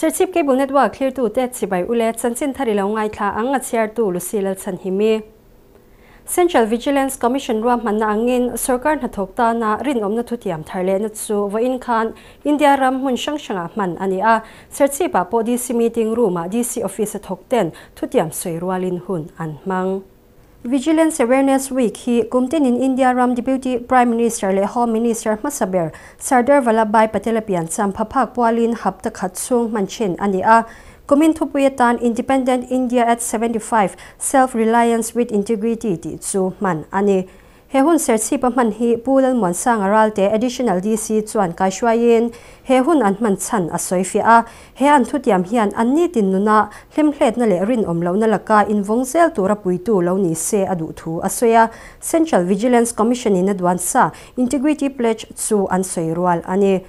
Serchhip Cable Network thlirtute chibai ule chanchin thar i lo ngaithla ang a chhiartu Lucy Lalchhanhimi. Central Vigilance Commission ruahmanna angin sorkar hnathawk tana rinawmna thutiam thar lehna chu vawiin khan India ram hmun hrang hrangah hman a ni a. Serchhip-ah pawh DC meeting room-ah DC office a thawk ten thutiam sawi rualin hun an hmang. Vigilance Awareness Week hi kum tinin India ram Deputy Prime Minister leh Home Minister hmasa ber Sardar Vallabhbhai Patel a piancham phaphak pualin hapta khat chhung hman thin a ni a. Kumin thupui atan Independent India at 75, Self-Reliance with Integrity tih chu hman a ni. He hun Serchhip a hman hi Pu Lalmuansanga Ralte Additional DC chuan kaihruaiin he hun an hman chhan a sawi fiah a. He an thutiam hian an nitin nuna hlemhletna leh rinawm lohna laka invawng zel tura puitu lo ni se a duh thu a sawi a. Central Vigilance Commission in a duan sa Integrity Pledge chu an sawi rual a ni.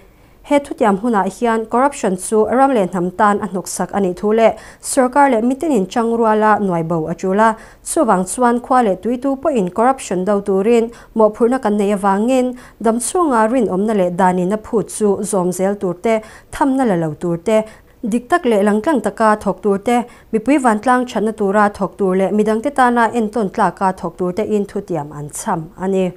He thutiam hunah hian corruption chu ram leh hnam tan a hnawksak a nih thu leh sorkar leh mitinin chang ruala nuai bo a tul a. Chuvang chuan khua leh tuitu pawhin corruption do turin mawhphurhna kan nei avangin dam chhunga rinawmna leh danin a phut chu zawm zel tur te, thamna la lo tur te, dik tak leh langtlang taka thawk tur te, mipui vantlang thatna tura thawk tur leh midangte tana entawn tlaka thawk tur tein thutiam an chham a ni.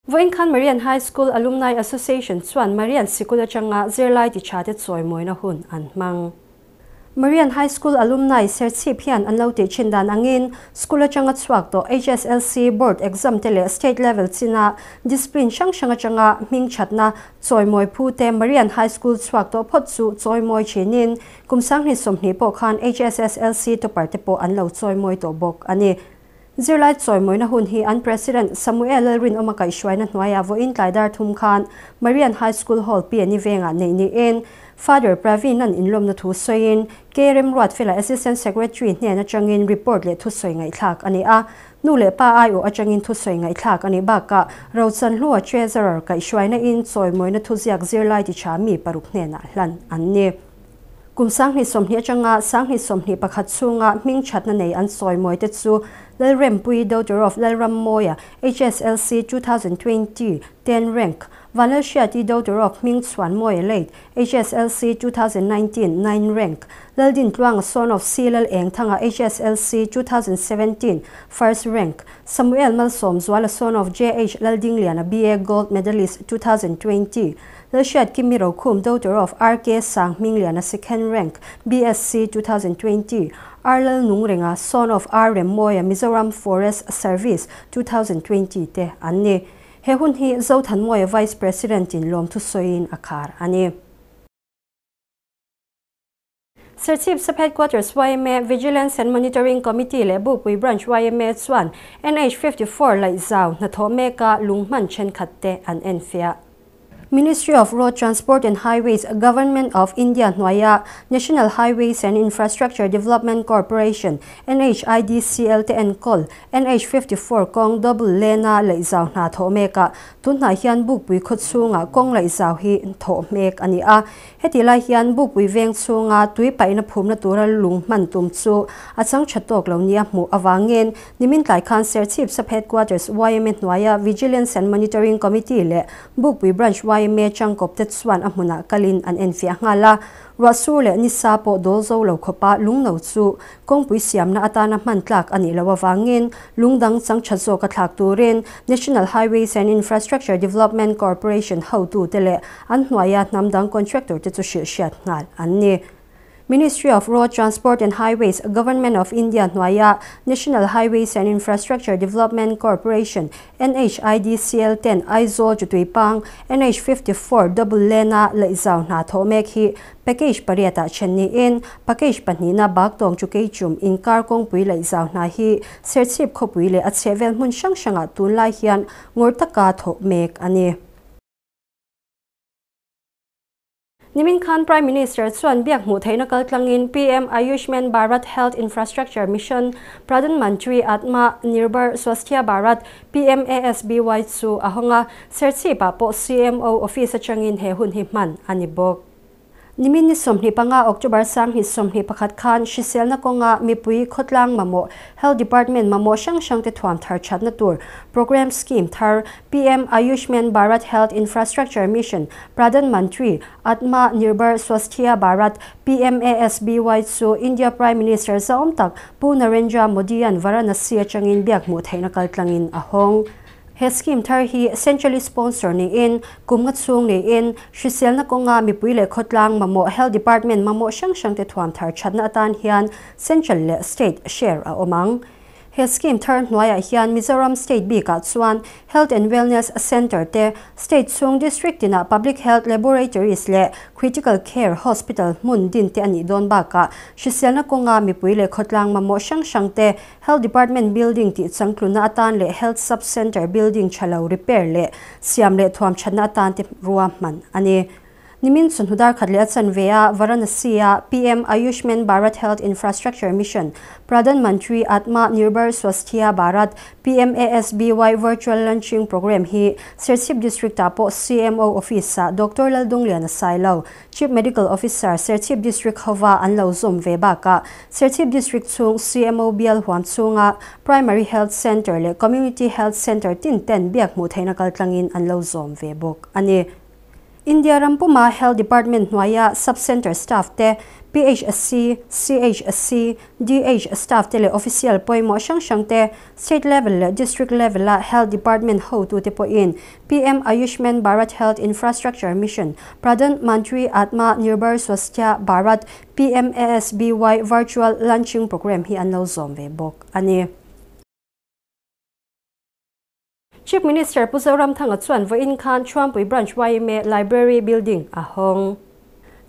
Vawiin khan Marian High School Alumni Association chuan Marian sikul atanga zirlai tichate chawimawina hun an hmang. Marian High School Alumni Serchhip hian an lo tih thin dan angin school atanga chhuak tawh HSLC Board exam te leh State level china discipline hrang hrang atanga hming thatna chawimawi phu te Marian High School chhuak tawh phawt chu chawimawi thinin kum 2020 pawh khan HSSLC topper te pawh an lo chawimawi tawh bawk a ni. Zirlai chawimawina hun hi an President Samuel Lalrinawma kaihhruaina hnuaia vawiin tlaidar thum khan Marian High School Hall Piani vengah neih niin Father Praveen an inlawmna thu sawiin K Remruat fela Assistant Secretary hnen atangin report leh thusawi ngaihthlak a ni a. Nu leh pa ai-aw atangin thusawi ngaihthlak a nih bakah Rochan hlua Treasurer kaihhruaina in chawimawina thuziak zirlai ti tha mi paruk hnenah hlan an ni. Kum 2020 atanga 2021 chhunga hming thatna nei an sawimawi te chu Lalrempui daughter of Lalrammoya HSLC 2020 10 rank, Vanlalhriati daughter of Hming Chhuanmawia late HSLC 2019 9 rank, Laldin Tluanga son of C Lal Engthanga HSLC 2017 first rank, Samuel Malsom Zuala son of JH Laldingliana BA gold medalist 2020, Lalhriat Kimi Rokhum daughter of RK Sang Hmingliana second rank BSc 2020, Arlal Nungrenga son of R Remmoya Mizoram Forest Service 2020 te an ni. He hun hi Zothanmawia Vice President in lawm thusawiin a khar a ni. Serchhip Sub Headquarters YMA Vigilance and Monitoring Committee leh Bukpui Branch YMA chuan NH 54 laihzau hnathawh meka lung hman thenkhat te an en fiah. Ministry of Road Transport and Highways, Government of India hnuaia National Highways and Infrastructure Development Corporation NHIDCL te enkawl NH 54 kawng double lane-a laihzau hna thawh mekah tunhnah hian Bukpui khaw chhungah kawng laihzau hi thawh mek a ni a. Heti lai hian Bukpui veng chhunga tui paihna phumna tura lung hman tum chu a chang tha tawk lo nia hmuh awangin nimin tlai khan Serchhip Sub Headquarters YMA hnuaia Vigilance and Monitoring Committee leh Bukpui Branch YMA changkawp te chuan a hmunah kalin an en fiah nghal a. Ruahsur leh nisa pawh dawl zo lo khawpa lungno chu kawngpui siamna atana hman tlak a nih lo awangin lungdang chang tha zawk a thlak turin National Highways and Infrastructure Development Corporation hotu te leh an hnuaia hnamdang contractor te chu hrilh hriat nghal an ni. Ministry of Road Transport and Highways, Government of India hnuaia National Highways and Infrastructure Development Corporation NHIDCL ten Aizawl Chutuipang NH 54 double lane-a laihzau hna thawh mek hi package pariatah then niin package pahnihna baktawng chu keichum inkar kawngpui laihzau hna hi Serchhip khawpui leh a chhehvel hmun hrang hrangah tunlai hian ngawr taka thawh mek a ni. Nimin Khan Prime Minister chuan biak hmuh theihna kaltlangin PM Ayushman Bharat Health Infrastructure Mission Pradhan Mantri Atma Nirbhar Swasthya Bharat PMASBY chu a hawnga Serchhip-ah pawh CMO office atangin he hun hi hman a ni bawk. Nimin ni 25 October 2021 khan hriselna kawnga mipui khawtlang mamawh Health Department mamawh hrang hrang te thuam thar thatna tur Programme Scheme thar PM Ayushman Bharat Health Infrastructure Mission Pradhan Mantri Atma Nirbhar Swasthya Bharat PMASBY chu India Prime Minister zahawm tak Pu Narendra Modi-a'n Varanasi atangin biak hmuh theihna kaltlangin a hawng. He scheme thar hi centrally sponsor niin, kum nga chhung niin, hriselna kawnga mipui leh khawtlang mamawh Health Department mamawh hrang hrang te thuam thar thatna atan hian central leh state share a awm ang. He scheme thar hnuaiah hian Mizoram state bikah chuan Health and Wellness Centre te, state chhung district tinah Public Health Laboratories leh Critical Care Hospital hmun din te a nih dawn bakah hriselna kawnga mipui leh khawtlang mamawh hrang hrang te Health Department building tih changtlunna atan leh Health Sub Centre building tha lo repair leh siam leh thuam thatna atan te rua hman a ni. Nimin chawhnu dar khat leh a chanve a Varanasi-a PM Ayushman Bharat Health Infrastructure Mission, Pradhan Mantri Atma Nirbhar Swasthya Bharat, PMASBY, Virtual Launching Programme hi Serchhip District-ah pawh CMO Office-ah Doctor Laldungliana Sailo, Chief Medical Officer, Serchhip District hova an lo zawm ve bakah Serchhip District chhung CMO bial huam chhunga Primary Health Centre leh Community Health Centre tin ten biak hmuh theihna kaltlangin an lo zawm ve bawk a ni. India ram puma Health Department hnuaia Sub-Centre staff te, PHC, CHC, DH staff te leh official pawimawh hrang hrang te, State level leh District level a Health Department hotute pawhin PM Ayushman Bharat Health Infrastructure Mission, Pradhan Mantri Atma Nirbhar Swasthya Bharat, PMASBY, Virtual Launching Programme hi an lo zawm ve bawk a ni. Chief Minister Pu Zoramthanga chuan vawiin khan Chhuampui Branch yma Library Building a hawng.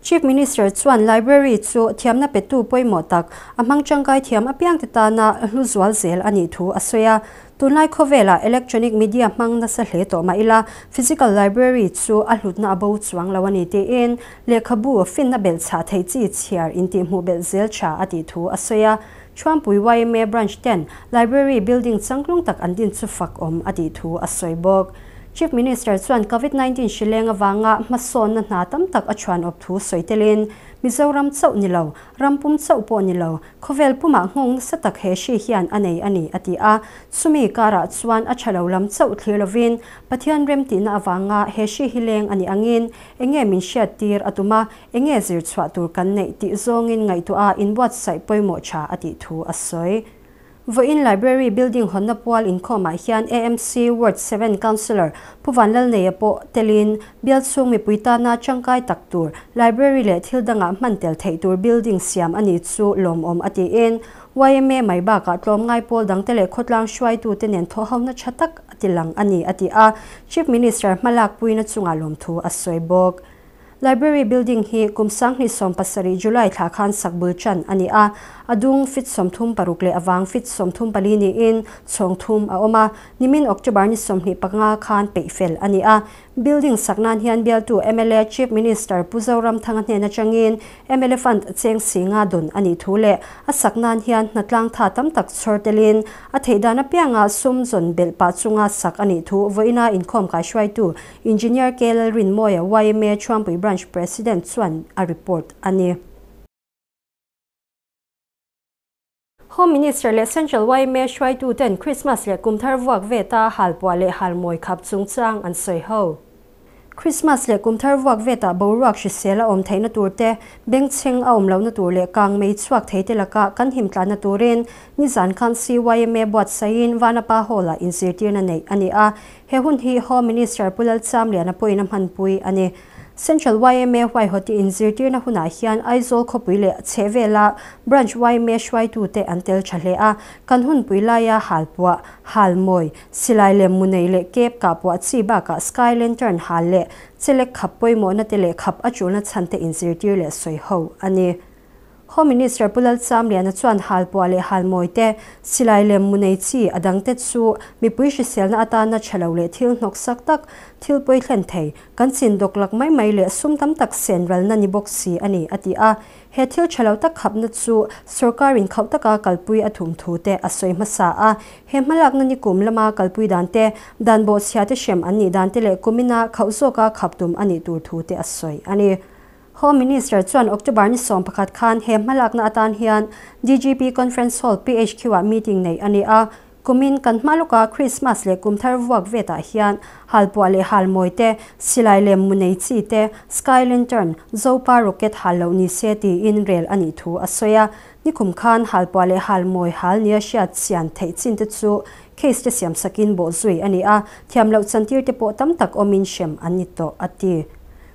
Chief Minister chuan Library chu thiamna petu pawimawh tak, a hmang tangkai thiam apiangte tana hlu zual zel a nih thu a sawi a. Tunlai khawvelah electronic media hmang nasa hle tawh mah ila, physical library chu a hlutna a bo chuang lo a ni tiin lehkhabu finna belh chhah theih chi chhiar intihhmuh belh zel tha a tih thu a sawi a. Chhuampui yma Branch ten Library building changtlung tak an din chu fak awm a tih thu a sawi bawk. Chief Minister chuan Covid 19 hrileng avanga hmasawnna hna tam tak a chhuan awp thu sawi telin, Mizoram chauh ni lo, ram pum chauh pawh ni lo, khawvel pumah nghawng nasa tak he hri hian a nei a ni, a ti a. Chumi karah chuan a tha lo lam chauh thlir lovin, Pathian remtihna avanga he hri hi leng a nih angin enge min hriattir a tum a, enge zir chhuah tur kan neih tih zawngin ngaihtuah a inbuatsaih pawimawh tha a tih thu a sawi. Vawiin Library building hawnna pual inkhawmah hian AMC Ward 7 Councillor Pu Vanlalneia pawh telin bial chhung mipui tana tangkai tak tur library leh thil dangah hman tel theih tur building siam a ni chu lawmawm a tiin yma mai bakah tlawmngai pawl dangte leh khawtlang hruaitute nen thawhhona tha tak a ti lang a ni a ti a, Chief Minister hmalak puina chungah lawmthu a sawi bawk. Library building hi kum 2017 July thla khan sakbul chan a ni a, a dung feet 36 leh a vang feet 34 niin chhawng thum a awm a, nimin October ni 25 khan peih fel a ni a. Building sak nan hian bialtu mla Chief Minister Pu Zoramthanga hnen atangin mla fund cheng singa dun a nih thu leh a sak nan hian hnatlang tha tam tak chhawr telin a theih dan apianga sum zawn belh pah chunga sak a nih thu vawiina inkhawm kaihruaitu Engineer K Lalrinmawia yma Chhuampui Branch President chuan a report a ni. Home Minister leh Central yma hruaituten Christmas leh kumthar vuak veta halpuah leh halmawi khap chungchang an sawi ho. Christmas leh kumthar vuak veta boruak hrisel a awm theihna tur te, bengchheng a awm lohna tur leh kang mei chhuak thei te laka kan himtlanna turin nizan khan CYMA buatsaihin Vanapa Hall-ah inzirtirna neih a ni a. He hun hi Home Minister Pu Lalchamliana pawhin a hmanpui a ni. Central yma huaihawti inzirtirna hunah hian Aizawl khawpui leh chhehvela Branch yma hruaitute an tel tha hle a, kan hunpui laia halpuah, halmawi, silai lem munei leh kep kahpuah chi bakah sky lantern hal leh chelek khap pawimawhna te leh khap a tulna chhan te inzirtir leh sawi ho a ni. Home Minister Pu Lalchamliana chuan halpuah leh halmawi te, silai lem munei chi a dangte chu mipui hriselna atana tha lo leh thil hnawk sak tak, thil pawi thlen thei, kan chin dawk lak mai mai leh sum tam tak sen ralna ni bawk si a ni, a ti a. He thil tha lo tak khapna chu sorkarin khauh taka kalpui a thum thu te a sawi hmasa a. He hmalakna ni kum lama kalpui dan te, dan bawhchhia te hrem an nih dan te leh kumina khauh zawka khap tum a nih tur thu te a sawi a ni. Home Minister chuan October ni 11 khan he hmalakna atan hian DGP Conference Hall PHQ ah meeting nei a ni a. Kumin kan hma lawka Christmas leh kumthar vuak vetah hian halpuah leh halmawi te, silai lem mu nei chi te, sky lantern, Zopa rocket hal loh ni se tiin rel a nih thu a sawi a. Nikum khan halpuah leh halmawi hal nia hriat chian theih chin te chu case te siam sakin bawhzui a ni a, thiam loh chantir te pawh tam tak awmin hrem an ni tawh, a ti.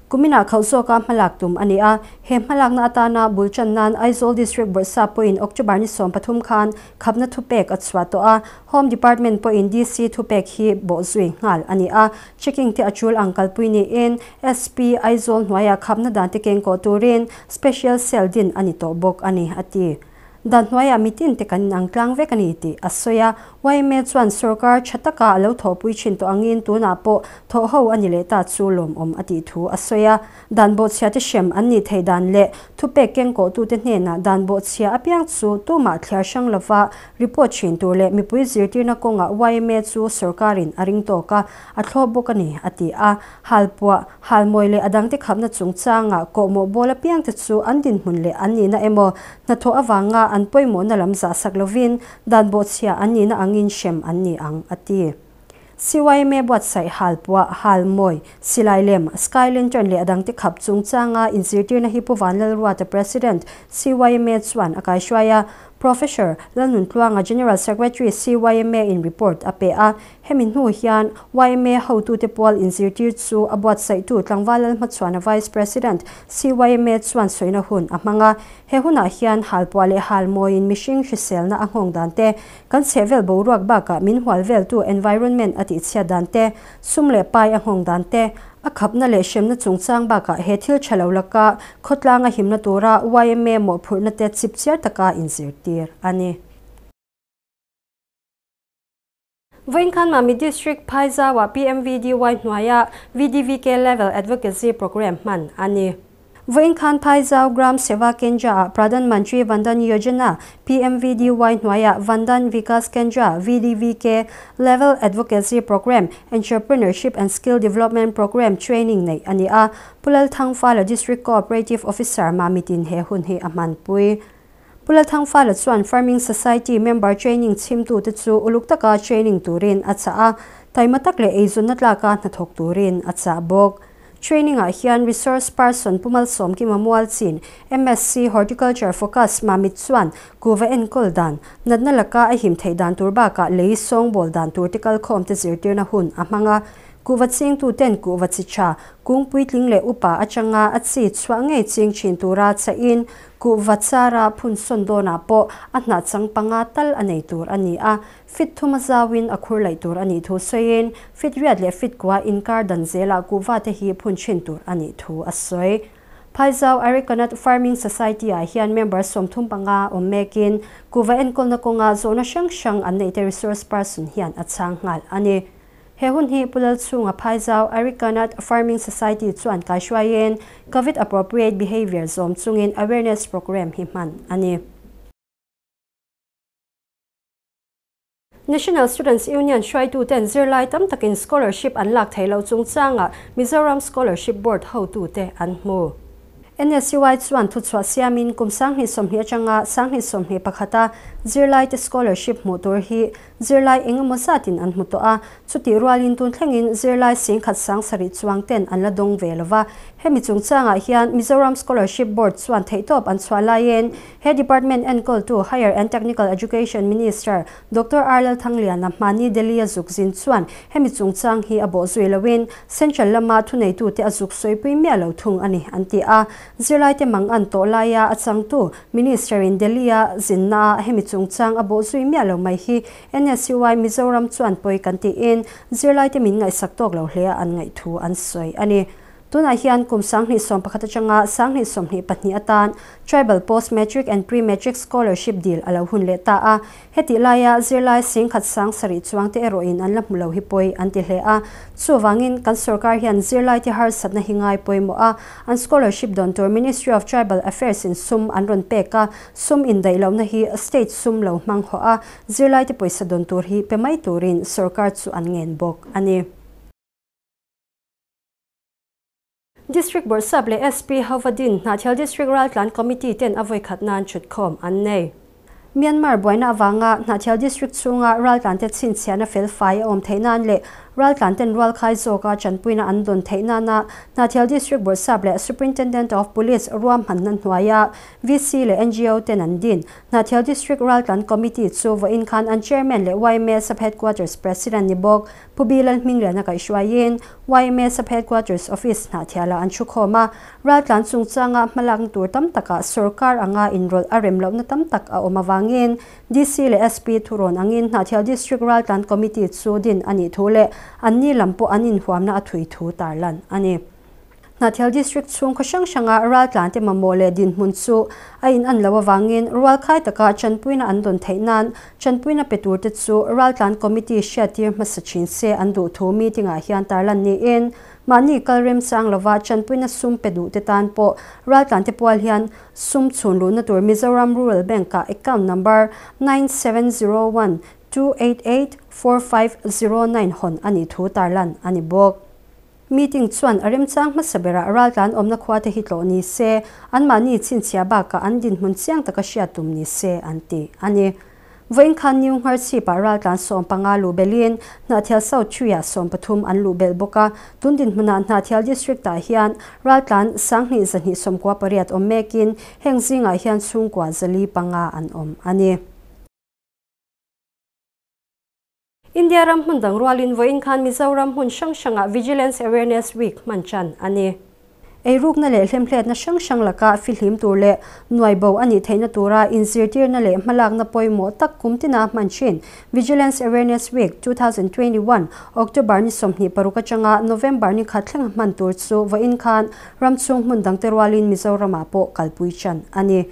Kuminah khauh zawka hmalak tum a ni a, he hmalakna atana bul tan nan Aizawl District Bawrhsa pawhin October ni 13 khan khapna thupek a chhuah tawh a, Home Department pawhin DC thupek hi bawhzui nghal a ni a, checking te a tul ang kalpui niin SP Aizawl hnuaiah khapna dan te keng kawh turin Special Cell din a ni tawh bawk a ni, a ti. Dan hnuaiah mitin te kan inang tlang vek a ni tih a sawi a. Yma chuan sorkar tha taka a lo thawhpui thin tawh angin tunah pawh thawh ho a ni leh ta chu lawmawm a tih thu a sawi a. Dan bawhchhia te hrem an nih theih dan leh thupek kengkawhtute hnenah dan bawhchhia apiang chu tumah thliar hrang lova report thin tur leh mipui zirtirna kawngah yma chu sorkarin a ring tawk a, a thlawp bawk a ni, a ti a. Halpuah, halmawi leh a dangte khapna chungchangah kawhmawh bawl apiangte chu an dinhmun leh an nihna emaw hnathawh avanga an pawimawhna lam zahsak lovin dan bawhchhia an nihna angin hrem an ni ang, a ti. CYMA buatsaih halpuah, halmawi, silai lem, sky lantern leh a dangte khap chungchanga inzirtirna hi Pu Vanlalruata President, CYMA chuan a kaihruai a. Professor Lalnuntluanga General Secretary CYMA in report a pe a. Hemi hnu hian yma hotute pual inzirtir chu a buatsaihtu tlangval Lalhmachhuana Vice President CYMA chuan sawina hun a hmang a. He hunah hian halpuah leh halmawiin mihring hriselna a nghawng dan te, kan chhehvel boruak bakah min hual veltu environment a tihchhiat dan te, sum leh pai a nghawng dan te, a khapna leh hremna chungchang bakah he thil tha lo laka khawtlang a himna tura yma mawhphurhna te chipchiar taka inzirtir a ni. Vawiin khan Mami District Phaizaua PMVDY hnuaia VDVK Level Advocacy Programme hman a ni. Vawiin khan Phaizau Gram Seva Kendra-ah Pradhan Mantri Vandan Yojana, PMVDY, hnuaia Vandan Vikas Kendra, VDVK, Level Advocacy Programme, Entrepreneurship and Skill Development Programme training neih a ni a. Pu Lalthangfala District Cooperative Officer Mamitin he hun hi a hmanpui. Pu Lalthangfala chuan Farming Society member training chhimtute chu uluk taka training turin a chah a, taima tak leh eizawnna tlaka hnathawk turin a chah bawk. Training ah hian Resource Person Pu Malsawmkima Mualchin, MSc Horticulture Focus Mamit chuan kuva enkawl dan, natna laka a him theih dan tur bakah lei sawngbawl dan tur te kalkhawm te zirtirna hun a hmang a. Kuhva chingtuten kuhva chi tha, kung puitling leh upa atanga a chi chhuah ngei ching thin tura chahin kuhva chara phun sawn dawnah pawh a hnah chang panga tal a nei tur a ni a, fit thuma zauin a khur laih tur a nih thu sawiin fit riat leh fit kua inkar dan zelah kuhva te hi phun thin tur a nih thu a sawi. Phaizau Arecanut Farming Society-ah hian member 35 awm mekin kuhva enkawlna kawnga zawhna hrang hrang an neihte resource person hian a chhang nghal a ni. He hun hi Pu Lalchhunga Phaizau Arecanut Farming Society chuan kaihruaiin Covid appropriate behaviour zawm chungin awareness programme hi hman a ni. National Students Union hruaituten zirlai tam takin scholarship an lak theih loh chungchangah Mizoram Scholarship Board hotute an hmu. NSUI chuan thuchhuah siamin kum 2020 atanga 2021 a zirlaite scholarship hmuh tur hi zirlai eng emaw zatin an hmu tawh a, chutih rualin tun thlengin zirlai 17,000 chuang ten an la dawng ve lova. Hemi chungchangah hian Mizoram Scholarship Board chuan theihtawp an chhuah laiin he department enkawltu Higher and Technical Education Minister Doctor R Lalthangliana hmani Delhi a zuk zin chuan hemi chungchang hi a bawhzui loin Central lama thuneitute a zuk sawipui miah lo thung a ni an ti a. Zirlaite mang an tawh laia a changtu Minister in Delhi a zinna ah hemi chungchang a bawhzui miah lo mai hi NSUI Mizoram chuan pawi kan tiin zirlaite min ngaihsak tawk lo hle a an ngaih thu an sawi a ni. Tunah hian kum 2011 atanga 2022 atan Tribal Post Matric and Pre-Matric Scholarship deal a lo hun leh ta a. Hetih laia zirlai 17,000 chuang te erawhin an la hmu lo hi pawi an ti hle a. Chuvangin kan sorkar hian zirlai te harsatna hi ngai pawimawh a, an scholarship dawn tur Ministry of Tribal Affairs in sum an rawn pek a, sum indaih lohna hi state sum lo hmang hawh a, zirlai te pawisa dawn tur hi pe mai turin sorkar chu an ngen bawk a ni. District Bawrhsap leh SP Hovadin Hnahthial District Raltlan Committee ten a vawikhat nan thutkhawm an nei. Myanmar buaina avanga Hnahthial District chhunga raltlante chhinchhiahna felfai a awm theih nan leh raltlanten rualkhai zawka chanpuina an dawn theih nana Hnahthial District Bawrhsap leh Superintendent of Police ruahmanna hnuaia VC leh ngo ten an din Hnahthial District Raltlan Committee chu vawiin khan an Chairman leh yma Sub Headquarters President ni bawk Pu Bilal Hmingliana kaihhruaiin yma Sub Headquarters Office Hnahthialah an thukhawm a, raltlan chungchanga hmalakna tur tam takah sorkar anga inrawlh a rem lohna tam tak a awm avangin DC leh SP thurawn angin Hnahthial District Raltlan Committee chu din a nih thu leh anni lam pawh an inhuamna a thui thu tarlan a ni. Hnahthial District chhung khaw hrang hranga raltlante mamawh leh dinhmun chu a in an loh avangin rualkhai taka chanpuina an dawn theih nan chanpuina pe turte chu raltlan committee hriattir hmasa thin se an duh thu meeting ah hian tarlan niin mahni kal remchang lova chanpuina sum pe duhte tan pawh raltlante pual hian sum chhun luhna tur Mizoram Rural Bank ah account number 9701 288 4509 hawn a nih thu tarlan a ni bawk. Meeting chuan a remchang hmasa berah raltlan awmna khua te hi tlawh ni se, anmahni chhinchhiah bakah an dinhmun chiang taka hriat tum ni se an ti a ni. Vawiin khan New Ngharchhipah raltlan 15 luh belhin Hnahthial South Thuiah 13 an luh belh bawk a, tun dinhmunah Hnahthial District-ah hian raltlan 1298 awm mekin heng zingah hian chhungkua 405 an awm a ni. India ram hmun dang rualin vawiin khan Mizoram hmun hrang hrangah Vigilance Awareness Week hman tan a ni. Eirukna leh hlemhletna hrang hrang laka fihlim tur leh nuaibo a nih theihna tura inzirtirna leh hmalakna pawimawh tak kumtina hman thin Vigilance Awareness Week 2021 October ni 26 atanga November ni khat thleng hman tur chu vawiin khan ramchhung hmun dangte rualin Mizoramah pawh kalpui tan a ni.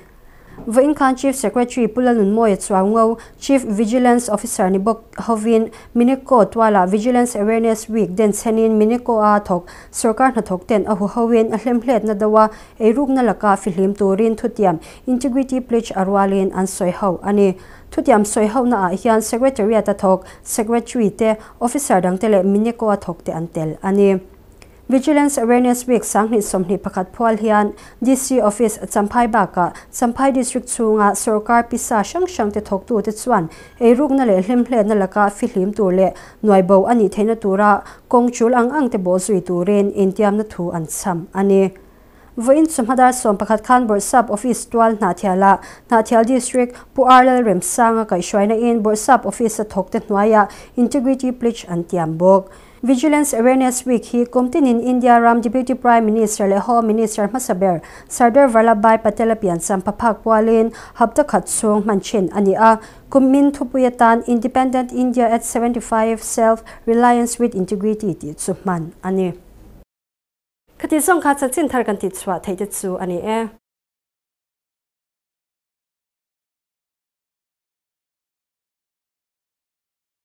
Vawiin khan Chief Secretary Pu Lalnunmawia Chuaungo, Chief Vigilance Officer ni bawk hovin Minico tuala Vigilance Awareness Week den chenin Minico a thawk sorkar hnathawk ten a huhoin a hlemhletna doa eirukna laka fihlim turin thutiam Integrity Pledge a rualin an sawi ho a ni. Thutiam sawi ho na ah hian Secretariat a thawk, Secretary te, Officer dangte leh Minico a thawk te an tel a ni. Vigilance Awareness Week 2021 phual hian DC Office Champhai baka Champhai District chhunga sorkar pisa hrang hrang te thawktu te chuan eirukna leh hlemhletna laka fihlim tur leh nuaibo a nih theihna tura kawng chul ang ang te bawh zui turin intiamna thu an cham a ni. Vawiin chawhmadar 11 khan Bawrhsap Office tual Hnahthialah Hnahthial District Pu Arlal Remsanga kaihhruaina in Bawrhsap Office a thawk te hnuaiah Integrity Pledge an tiam bawk. Vigilance Awareness Week hi kumtinin India ram Deputy Prime Minister leh Home Minister hmasa ber Sardar Vallabhbhai Patel a piancham phaphak pualin hapta khat chhung hman thin a ni a. Kummin thupui atan Independent India at 75 Self Reliance with Integrity tih chu hman a ni. Khati zawng kha chanchin thar kan tih chhuah theih te chu a ni e.